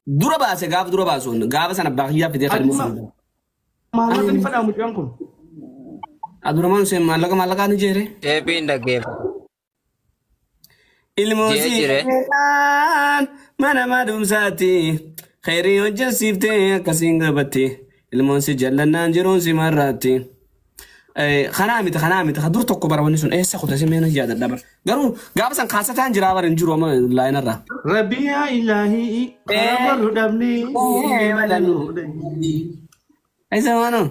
Dura baase gaafa dura baasu gaafa sana abbaa kiyyaa fidee kan immoo. Maallaqa ni fadhaa mucaan kun. Abdurrahman Hussein maallaqa maallaqaa ni jeere. Teepiin dhaggeeffata. Ilmoo Jee jire. siifteedhaan mana madumsaatti kheyrii hojjesiiftee akkasiin gabatte ilmoon si jallannaan jiruun si marraatti. Kanaa miti kanaa miti dur tokko bara wanni sun eessa kutasi meena yaadadha bara. Garuu gaafa san kaasataan jiraa bara hin jiru amma laayinarraa. Rabbi yaa ilaahii karaa barru dhabnee malanuu. Ay zamaanoon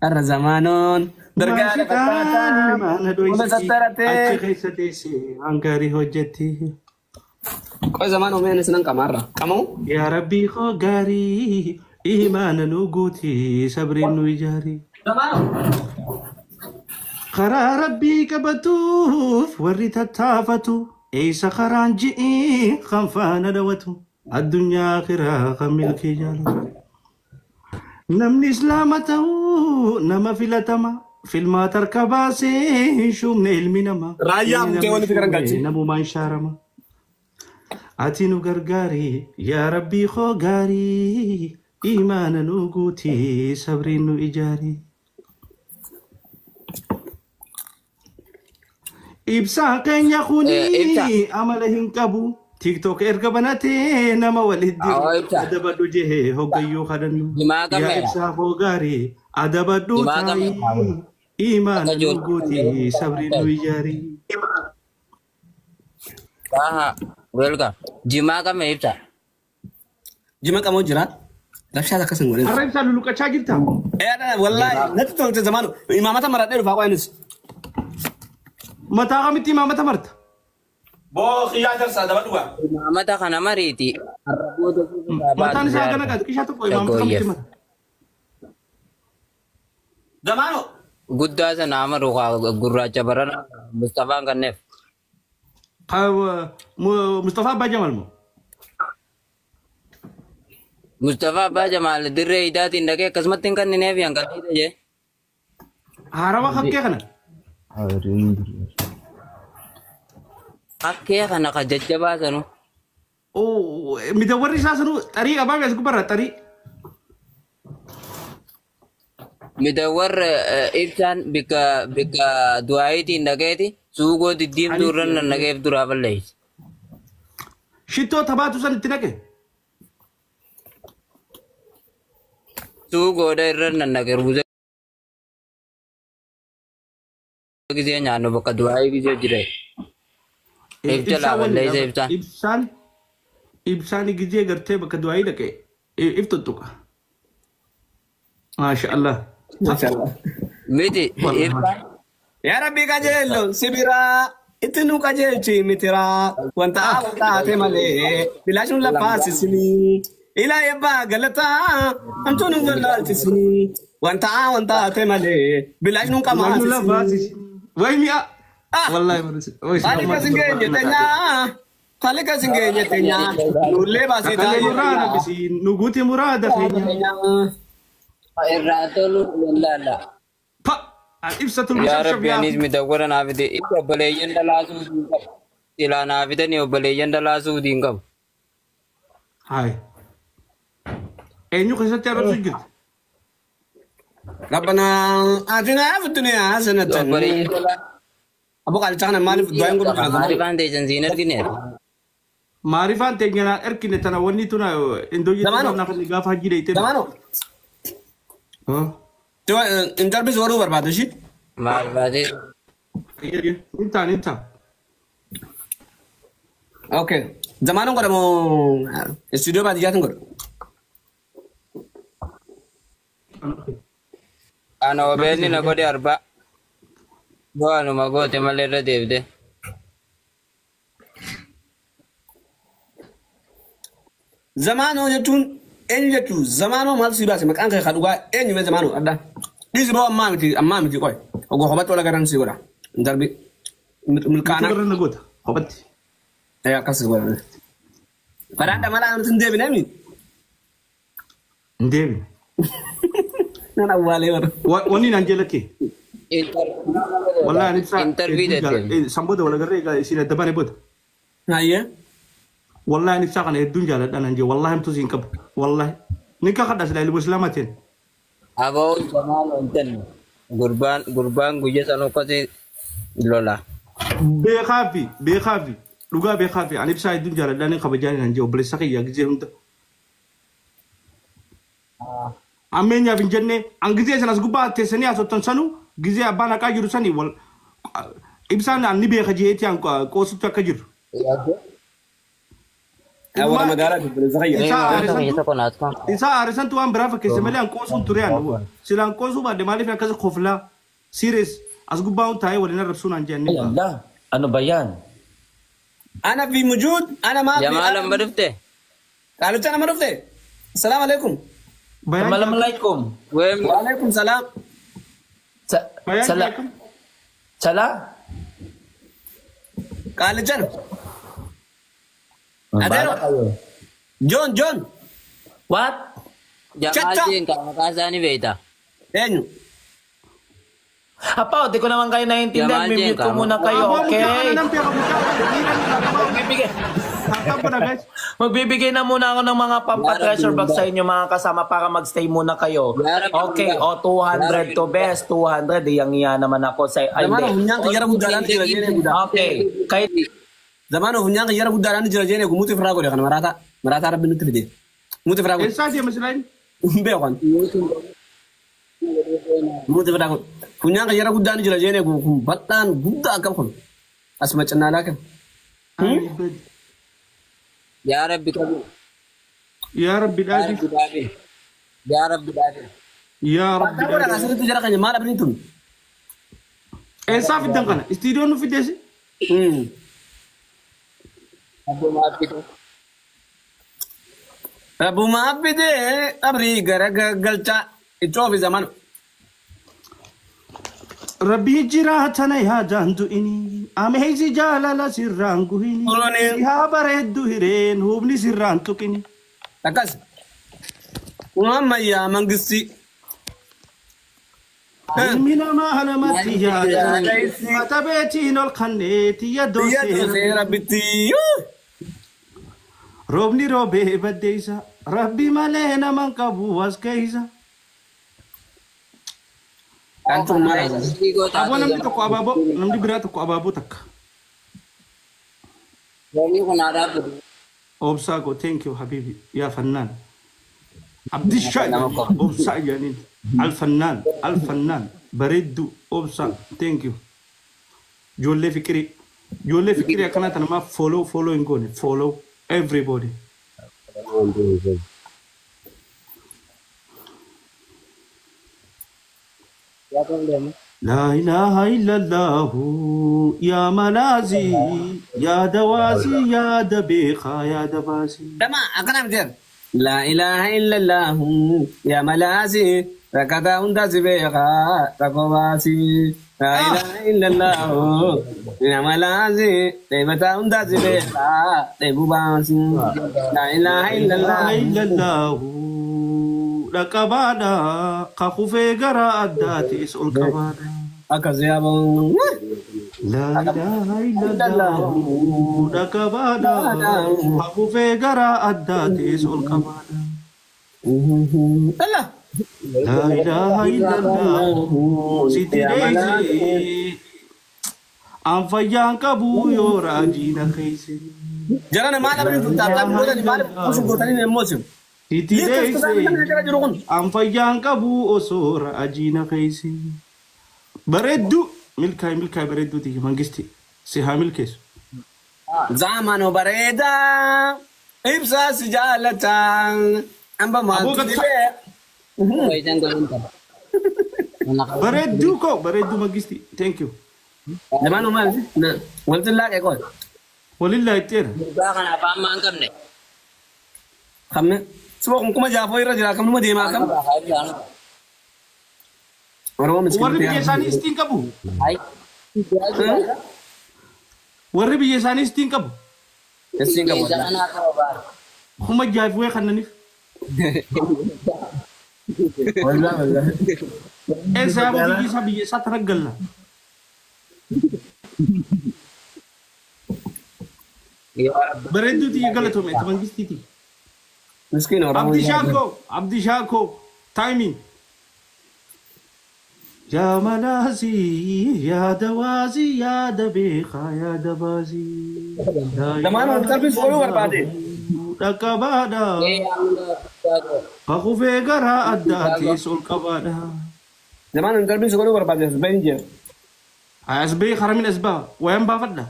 har'a zamaanoon dargaara fakkaataa Mana hunda dhoysiti sattaratee. achi keessa teessee waan gaarii hojjetti. Qoy zamaanoo meena sinan qamaarra qamamu. Yaa Rabbii koo gaarii imaana nu guuti sabriin nu ijaari. Zamaanoo. Karaa Rabbii qabatuuf warri tattaafatu eessa karaan ji'i kan faana dhawatu addunyaa akiraa kan milkii jaalatu. Namni islaama ta'uu nama filatama filmaata harka baasee hin shuumne ilmi namaa. Raayyaa Inni buutee namni walitti garangalchi. shuume namumaan shaarama. Ati nu gargaari yaa Rabbii koo gaarii imaana nu guuti sabriin nu ijaari. Ibsaan keenya Ibsa. kuni amala hin qabu. TikTok erga banatee nama walitti diru. Awwa ibsa. Adabadhu jehee hoggayyuu kadhannu. Jimaa Yaa qameera. ibsaa koo gaarii adabadhu Jimaa taa'ii. qameera. Imaana Akka nu ijoollee guuti sabriin nu ijaari. Aha, welcome. Jimaa qame ibsa. Jima qamoo jira. Rabshaas akkas hin godhin. Har'a ibsaa luluqachaa jirta? Ee wallaahi natti tolte zamaanu imaamata maradhee dhufaa qo'anis. Mataa kamitti imaamata marta? Boo xiyyaa darsaa daba dhugaa. Imaamata kana mariiti. Har'a booda keessaa Mataan baatu isaa gana jaarra. qabu. Qishaa tokko imaamata kamitti Shaggooyyeef. marta? Zamaanu. Guddaa sana amaru gurraacha barana Mustafaan kanneef. Mustafaa Abbaa Jamal moo? Mustafaa Abbaa Jamaal dirree hidaatiin dhaqee akkasumatti hin kannineef hanqalliidha jee. Haarawa hakkee kana? Hakkee kana ka jajjabaa sanu. Midawwarri isaa sanuu xarii qabaa as gubbarra xarii. Midawwar ibsaan bikka bikka du'aayitiin dhaqeeti suugoo diddiimtuu irra nannaqeef duraa balleessi. Shittoo tabaatu san itti naqe. Suugoodha irra nannaqe ruuza gisee nyaannu bakka du'aayii gisee jire. Ibsa Ibsaan wanni laaballeessa ibsaan. Ibsaan ibsaan gizee gartee bakka du'aayii dhaqe if tuttuqa. Maasha Allah. Maashaallah. Miti ibsaan Yaa Rabbi qajeello si biraa itti nu qajeelchi mitiraa wanta wanta haate malee bilaash nu lafaasisinii ilaa ebbaa galataa hamtuu nu wallaalchisinii wanta wanta haate malee bilaash nu Laayu qamaasisinii. lafaasisi. Way mi'a. Ah! Wallahi barsi. Way Haalli kas hin geenye teenyaa haalli kas hin geenye teenyaa nullee baasii Kakale taa'ee muraada bisi nuguuti muraada keenya. irraa tolu wallaala. Pa! Ibsatul Yaa mushabshab Rabbi yaa. anis midawwara naa fide ibsa obboleeyyan dhalaa suutiin qabu. Silaa naa fidanii obboleeyyan dhalaa suutiin qabu. Haay. Eenyu keessatti arrabsu jirti? ربنا آتنا في الدنيا حسنة Obboleeyyan dhalaa أبو قال تعالى مالي في الدعاء نقول maarifaan teessan siin argineera. Maarifaan teenyaan erkine tana wanni tuna indooyyi Zamaano. tuna nafa gaafa hajji deeyte. زمانه انتربيز ورو برباد شي Maal baatee Intaan intaan. اوكي زمانه قدمو استوديو بعد جاتن قد ana obeelli na godhe arba. Bu'aanuma goote malee irra deebite. زمانه جتون ان جتو زمانه مال سيباس مكان كاي خدوغا ان يم زمانه ادا ديس بو امامتي امامتي قوي او خبط ولا غران سي ولا انتربي ملكانا Tubarra na goota. Kophatti. يا قص ولا فراندا مالا انت ندبي نمي Hin deebine. انا اولي ور Wanni naan jala kee. Wallahi ani ibsaa. Interview jetteen. San booda wal agarree egaa isin adda baane booda. هيا Wallahi ani ibsaa kana hedduun jaaladha nan jee wallahi himtuu siin qabu. Wallahi. Ni kakadha silaa ilmu islaamatiin. Aboo Jamaal wantan gurbaan guyya san ukkasi lola. Beekaa fi beekaa fi dhugaa beekaa fi ani ibsaa hedduun jaaladha ni kabajaan nan jee obboleessa kiyya gizee hunda. Ammeenyaaf hin jenne an gizee sanas gubbaa teessanii haasoftan sanuu gizee abbaan haqaa jiru sanii wal ibsaan an ni beeka jeetii an qoosutti akka jiru. Warra magaalaa obboleessa kiyya. Isaa aarisantu waan biraa fakkeesse malee an qoosuun ture an silaan qoosuu baadde maaliif akkas koflaa serious as gubbaa hun taa'ee waliin arrabsuun an jenne. Ala, ano ba yan? Ana fi mujud ana maa fi. Jamaal amma dhufte. Qaalicha nama dhufte. Assalaamu alaikum. Assalamualaikum. Wa alaikum salaam. Sala. Sala? Qaalichan. Adero. John John. What? Jamaal jeen kan maqaa isaanii beekta. Eenyu? Apaw, di ko naman kayo naiintindihan. Mimute ko muna kayo, okay? Magbibigay na muna ako ng mga pampa-treasure bag sa inyo mga kasama para magstay muna kayo. Okay, o 200 to best, 200. Iyang-iya naman ako sa... Ay, hindi. Okay. Zamano funyaan kiyyara guddaadhaan jira jeenee gumuuti firaa godhe kana maraataa. Maraataa rabbi nutti fide. Gumuuti firaa godhe. Eessaa deema silaayin? Hin beeku ani. Gumuuti firaa godhe. Funyaan kiyyara guddaan jira jeenee kun bal'aan guddaa akkam kun. Asuma cinnaalaa kan. Yaa Rabbi qabu. Yaa Rabbi dhaabi. Yaa Rabbi dhaabi. Yaa Rabbi dhaabi. Asirratti jara keenya maal abdiin tun? Eessaa fiddan kana? Istiidiyoon nu fiddeesi? Rabbumaa fidee qabrii gara galchaa itti ofi zamanu. Rabbii jiraatana yaadaan du'ini ameesi jaalala sirraan guhini haa bareeddu hireen hubni sirraan tuqini. Akkas. Kun ammayyaa mangisti. Ilmi namaa namatti yaada mata beetiin ol kanneeti yaddoo rabbitti. Roobni roobee baddeessa rabbi malee naman qabu as keessa. Aboo namni tokko abaaboo namni biraa tokko abaaboo takka. Obsaa koo thank you habibi yaa fannaan. Abdishaa obsaa jedhaniin alfannaan alfannaan bareedduu obsaa thank you. Ijoollee fiqirii ijoollee fiqirii akkanaa tana maaf follow follow hin goone follow everybody. La ilaha illallah ya malazi ya dawazi ya dabiqa ya dabasi. Dama akkana miti. La ilaha illallah ya malazi rakata hunda si beeka rakobasi. La ilaha illallah ya malazi dheebata hunda si beeka dheebubasi. La ilaha illallah illallah. Dhaqabaadha kakufee gara addaatis ol qabaadha. Akkas yaabamu. La ilaha illallah dhaqabaadha kakufee gara addaatis ol qabaadha. Allah. La ilaha illallah sitti deessi. An fayyaan qabu yoo raajiina keessa. Jarana maal abdiin tun taaptaa gootanii maal kuusu gootanii immoo simu. Sitti deessi. An fayyaan qabu osoo raajiina keessa. Bareedduu milkaa'e milkaa'e bareedduuti mangisti si haa milkeessu. Zamano bareedaa ibsaa si jaalataa amba maaltu dhibee. Bareedduu koo bareedduu mangisti thank you. Zamano maal wanti laaqee koo. Waliin laaqeera. Gurbaa kana afaan maan qabne. Kamne suba kun kuma jaafoo irra jira kamnuma deemaa kam. Warri biyya isaanii istiin qabu. Warri biyya isaanii istiin qabu. Istiin qabu. Kuma jaafuu kannaniif. Eessa yaaboo biyyi isaa biyya isaa taraggalla. Bareedduu tiyya galatoome itti mangistiiti. Miskiin Oromoo. Abdi Shaakoo, Abdi Shaakoo, taayimiin. Yaa malaasii, yaa dawaasii, yaa dabeekaa, yaa dabaasii. Zamaan ol tarbiis ooluu barbaade. Dhaqqabaadha. Kakufee garaa addaatis ol qabaadha. Zamaan ol tarbiis ooluu barbaade as bahin jira. As bahee haramin as baha. Wayaan baafadha.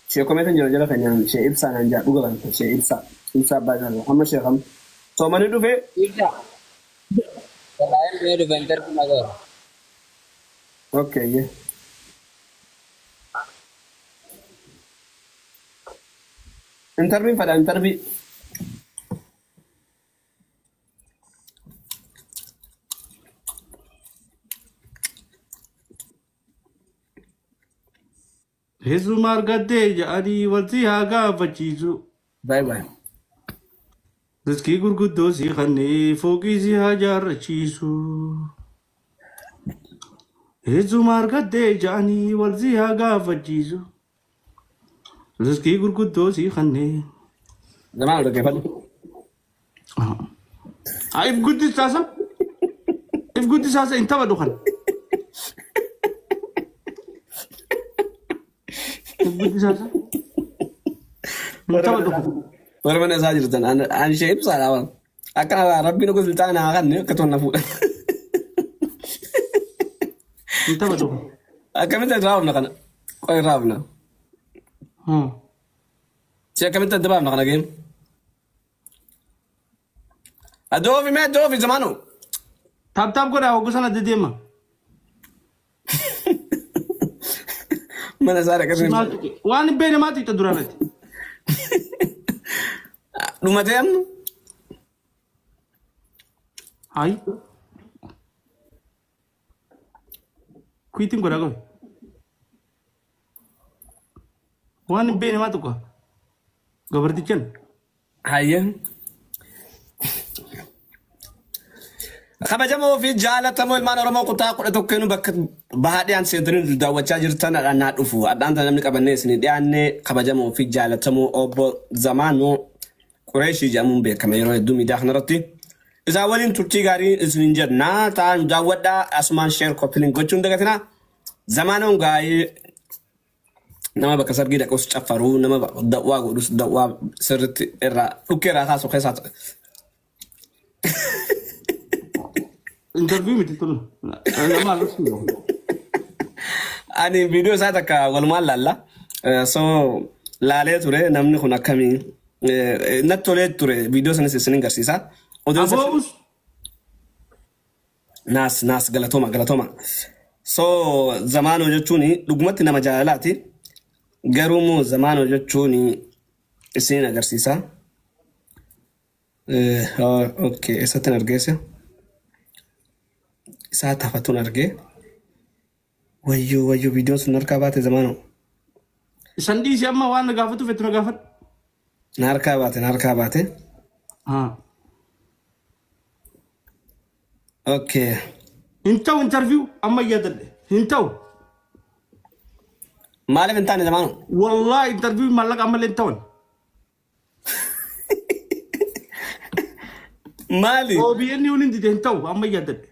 Shee komeetan jira jala keenyaan shee ibsaa naan jaa dhuga banta shee ibsaa. Ibsaa abbaa isaa amma shee kam. Soomanii dhufee. Ibsa. Walaayeen bee dhufeen darbu nagaara. Okay. Yeah. Interview fadha interview. Heessuma argattee jedhanii wanti haa gaafachiisu. Bye bye. Riskii gurguddoo si kannee fooqii si haa jaarrachiisu. Heessuma argattee jedhanii wanti haa gaafachiisu. Riskii gurguddoo si kannee. Zamaan dhaggeeffadhu. If guddisaasa. If guddisaasa hin taphadhu kan. If guddisaasa. Hin taphadhu kan. Warra mana isaa jirtan ani ishee ibsaadha waan. Akkana rabbiin ogu sultaana haa kanne akka tola fuudha. Hin taphadhu kan. Akkamitti raafna kana? Qoy raafna. Si akkamitti adda baafna kana geemu? Adoofi mee adoofi zamaanu. Taap taap godhaa hogguu sana deddeema. Mana isaa dhaqasee. Waan hin beekne maatu itti duraanati. Dhumatee amma. Hayi. Kuitiin godhaa qabe. Waan hin beekne maatu qofa. Gabartichan. Hayyee. Kabajamoo fi jaalatamoo ilmaan Oromoo kutaa 11 bakka bahaa dhiyaan seentanii daawwachaa jirtan adhaan dhufu. Adhaan tana namni qabannee isin dhiyaannee kabajamoo fi jaalatamoo obbo Zamaanuu Qureeshii jedhamuun beekama yeroo hedduu miidiyaa kanarratti. Isaan waliin turtii gaarii isin jennaa ta'an daawwadhaa asumaan sheer koppiliin gochuun dagatinaa. Zamaanoon gaa'ee nama bakka sargii dhaqus caffaruu nama dawwaa godhus dawwaa sirriitti irraa dhukkee irraa kaasu keessaa. Interview miti tun. Nama agarsiisu. Ani viidiyoo isaa takka walumaan laalla. So laalee ture namni kun akkamii natti tolee ture viidiyoo sanis isin agarsiisa. Aboobus. Naas naas galatooma galatooma. So zamaanoo jechuun dhugumatti nama jaalalaati. Garuu immoo zamaanoo jechuun isin agarsiisa. Okay eessatti argeesse? Isaa tafatuun argee. Wayyoo wayyoo viidiyoon sun harkaa baate zamaanoo. Isan dhiisi amma waan na gaafatu feetu na gaafadhu. Na harkaa baate na harkaa baate. Okay. Hin ta'u interview amma yaadadhe. Hin ta'u. Maaliif hin taane zamaanoo? Wallaahi interview maallaqa ammallee hin ta'an. Maali? OBN hin dide hin ta'u amma yaadadhe.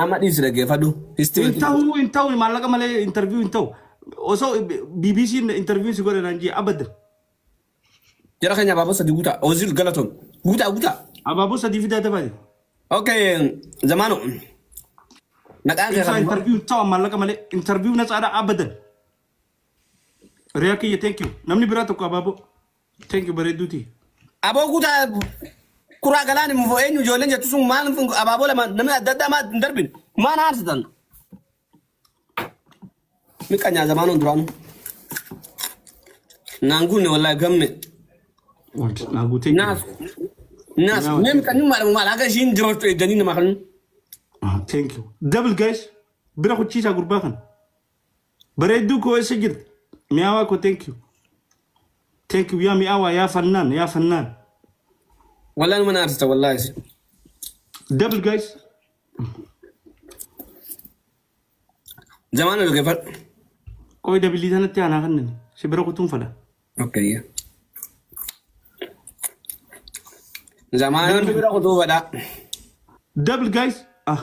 Amma dhiisi dhaggeeffadhu. Hin ta'u hin ta'u maallaqa malee interview hin ta'u. Osoo BBC interview si godhe naan jee abadan. Jara keenya abaaboo sadii guutaa. Ozil galatoon. Guutaa guutaa. Abaaboo sadii fidaa dabaale. Okay zamaanoo. Maqaan kee Ibsaa interview hin ta'u maallaqa malee interview na caadhaa abadan. Riyaa kiyya thank you. Namni biraa tokko abaaboo. Thank you bareedduuti. Aboo guutaa kuraa galaan immoo eenyu ijoolleen jettu sun maal abaaboo lama namni adda addaa maal hin darbin maal haarsitan. Miqanyaa zamaanoon duraanu. Naan guunne wallaahi gamme. Naa guutee. Naas. Naas. Mee miqanyummaa maal akka ishiin jirootu eeganii nama kan. Thank you. Double guys. Bira kuchiisaa gurbaa kana. Bareedduu koo eessa jirti? Mi'aawaa koo thank you. Thank you yaa mi'aawaa yaa fannaan yaa fannaan. Wallaahi numa naarsita wallaahi. Double guys. Zamaanoo dhaggeeffadhu. Qoy dabilii sanatti aanaa kanneen si bira kutuun fadha. Okay. Zamaanoon bira kutuu fadha. Double guys. Ah.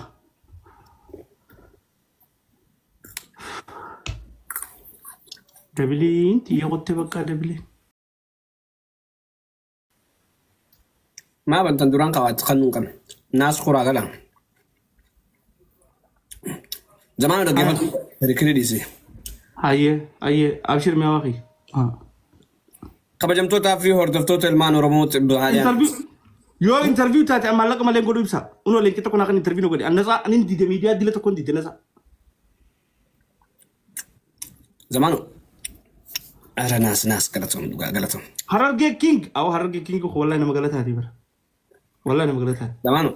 Dabiliin xiyya qottee bakka dabiliin. Maa bantan duraan qabaatti kan nuun qabne. Naas kuraa gala. Zamaana dhaggeeffatu. Hirkiri dhiisi. Hayyee hayyee abshir mi'a waaqii. Kabajamtootaa fi hordoftoota ilmaan Oromoo Interview yoo interview taate maallaqa malee godhu ibsa. Unoo leenci tokko naa kan interview nu godhe. Annasaa ani dide miidiyaa dila tokko dide nasaa. Zamaanu. Ara naas naas galatoom dhugaa galatoom. Harargee King. Awwa Harargee King wallahi nama galataati bara. Wallahi nama galataati. Zamaanu.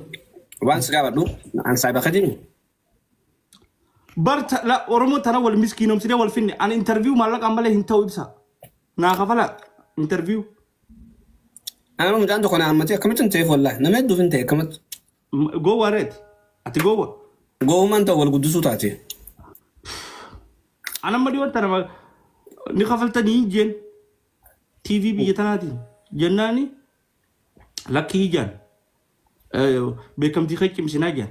Waan si gaafadhu an saayiba kajimi. Bar la Oromoo tana wal miskiinomsinee wal finne ani interview maallaqa malee hin ta'u ibsa. Naa kafala interview. Ana mucaan tokko na hammatee akkamitti hin ta'eef wallahi nama hedduuf hin ta'e akkamitti. Gowwaa reeti. Ati gowwa. Gowwummaan ta'u wal guddisuu taate. Ana amma dhiyoo tana ni kafaltanii hin jeen TV biyya tanaatiin jennaani lakkii jaan beekamtii kee cimsinaa jaan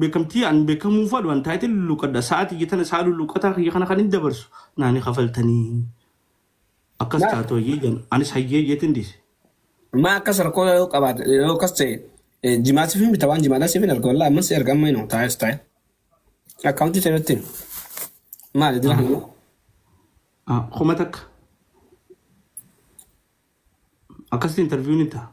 beekamtii an beekamuu fadhu an taayitee lulluqadha sa'aatii tana sa'a lulluqataa kiyya kana kan hin dabarsu naani kafaltanii akkas taatoo hayyee jaan anis hayyee jeetin dhiise. Maa akkas rakkoo yoo qabaate yoo akkas ta'e jimaa siif hin bita waan jimaadhaa siif hin erga wallahi ammas erga amma hin taa'es taa'e. Akkaawuntii ta'etti maali dira hannu. Kuma takka akkasitti interviewun ni ta'a.